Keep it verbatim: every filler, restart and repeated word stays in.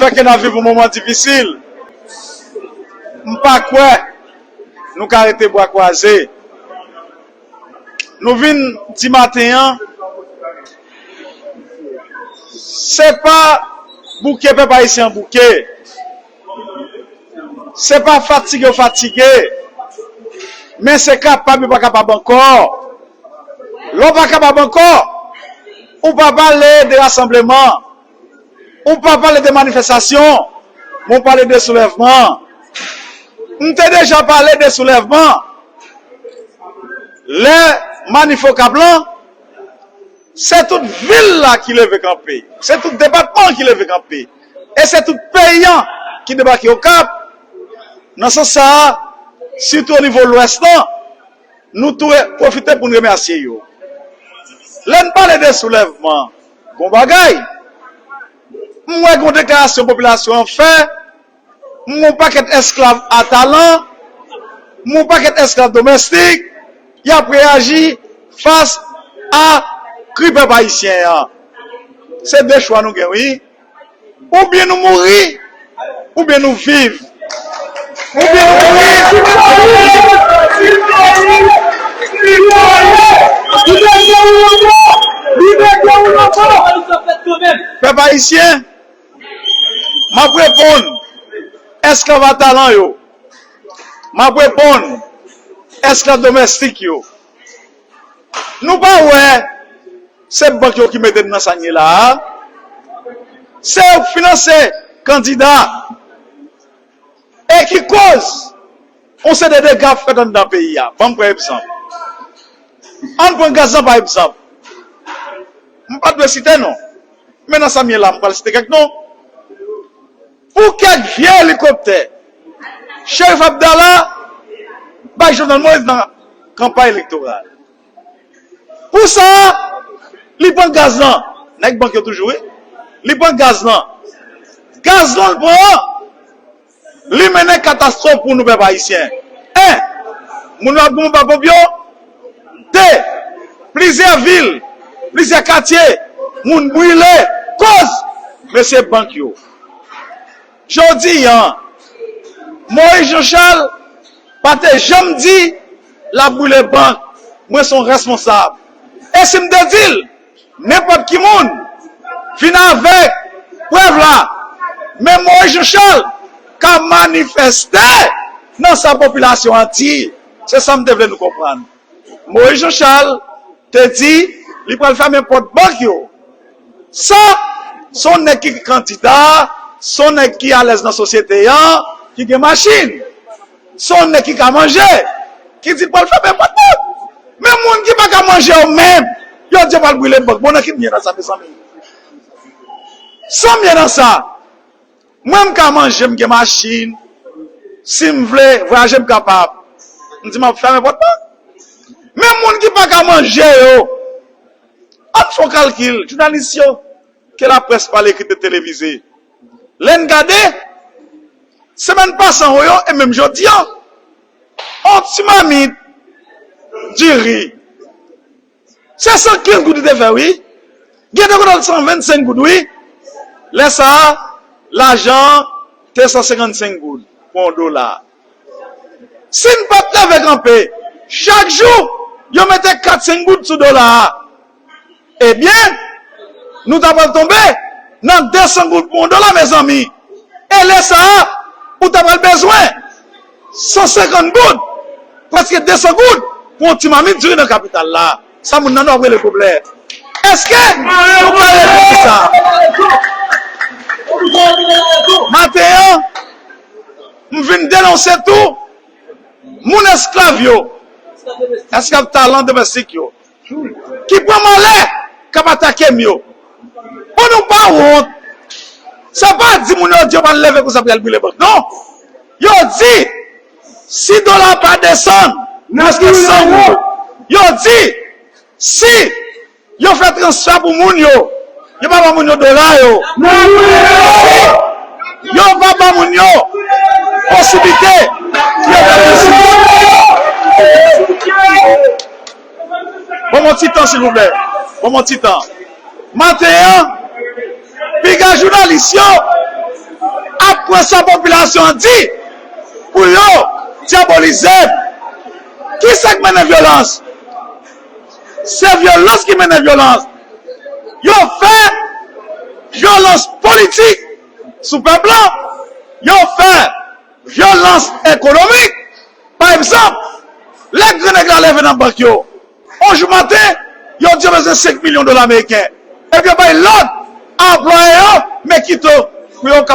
Fè ke n ap viv yon moman difisil. M pa kwè nou ka rete bra kwaze. Nou vin di maten an, se pa bouke pèp ayisyen an bouke. Se pa fatige yo fatige. Men se kapab yo pa kapab ankò. Lè w pa kapab ankò, ou pa pale de rasanbleman. Ou pa pale de manifestasyon, men w pale de soulèvman. M te deja pale de soulèvman. Lè manif Okap lan, se tout vil la ki leve kanpe. Se tout depatman ki leve kanpe. E se tout peyi an ki debake Okap. Nan sans sa a, sitou o nivo Lwès lan, nou tou re- pwofite pou n remèsye yo. Lè n pale de soulèvman, gon bagay, m wè gon deklarasyon popilasyon an fè, m wè yon pakèt esklav a talan, m wè yon pakèt esklav domèstik, y ap reyaji fas a kri pèp ayisyen an. Se de chwa nou gen, wi. Oubyen nou mouri, oubyen nou viv. Oubyen nou mouri, oubyen nou viv. Pèp ayisyen, m ap reponn esklav a talan yo. M ap reponn esklav domèstik yo. Nou pa wè se bank yo ki mete n nan sa n ye la a? Se yo k finanse kandida. E ki koz yon seri de dega fèt anndan peyi a? Ban m pran egzanp. Ann pran gaz lan pa egzanp. M pa t dwe site non. Men nan sa m ye la, m pral site kèk non. Pou kèk vye elikoptè, Cherif Abdallah bay Jovenel Moïse nan kanpay elektoral. Pou sa, li pran gaz lan. Nèg bank yo toujou, wi. Li pran gaz lan. Gaz lan l pran an, li mennen katastwòf pou nou pèp ayisyen. En, moun yo ap goumen ba ponp yo. De, plizyè vil, plizyè katye, moun brile, koz mesye bank yo. Jodi a, Moïse Jean Charles pa te janm di l ap brile bank. Mwen se yon responsab. E si m te di l, nenpòt ki moun vin avèk prèv la, men Moïse Jean Charles ka manifeste nan sa popilasyon an di. Se sa m te vle nou konprann. Moïse Jean Charles te di li pral fèmen pòt bank yo. Sa, se yon nèg ki kandida, se yon nèg ki alèz nan sosyete an, ki gen machin. Se yon nèg ki ka manje, ki di l pral fèmen pòt bank. Men moun ki pa ka manje yo menm, yo di yo pral brile bank. Bon, nan ki m ye nan sa, mezanmi? Sa m ye nan sa? Mwen, m ka manje, m gen machin. Si m vle vwayaje, m kapab. M di m ap fèmen pòt bank. Men moun ki pa ka manje yo, ann fè yon kalkil, jounalis yo, ke laprès pale, ekri, televize. Lè n gade, semèn pase an, yo, e menm jodi a, yon ti mamit diri, se san kenz goud li te fè, wi. Gen de kote l san vennsenk goud, wi. Lè sa a, lajan an te san senkannsenk goud pou yon dola. Si n pa t leve kanpe, chak jou, yo mete kat senk goud sou dola a, ebyen, nou ta pral tonbe nan de san goud pou yon dola, mezanmi. E lè sa a, ou ta pral bezwen san senkant goud, prèske de san goud, pou yon ti mamit diri nan kapital la. Sa moun nan nou ap rele pwoblèm. Èske nou ka reponn sa? Maten an, m vin denonse tou moun esklav yo, esklav talan domèstik yo, ki pran malè k ap atake m yo. Bon, nou pa wont? Se pa di moun yo di yo pral leve konsa pou y al brile bank, non. Yo di, si dola pa desann prèske san goud, yo di, si yo fè transfè pou moun yo, yo pa ba moun yo dola yo, si yo pa ba moun yo posiblite pou yo fè transfè. Ban m yon ti tan, silvouplè. Ban m yon ti tan. Maten an, piga jounalis yo, Dapre sa popilasyon an di, pou yo dyabolize m. Kisa k mennen vyolans? Se vyolans ki mennen vyolans. Yo fè vyolans politik sou pèp la. Yo fè vyolans ekonomik. Pa egzanp, lè Gran Nèg la leve nan bank yo, yon jou maten, yo di yo bezwen senk milyon dola ameriken. Epi yo bay lòd a anplwaye yo, men kito, pou yo kapab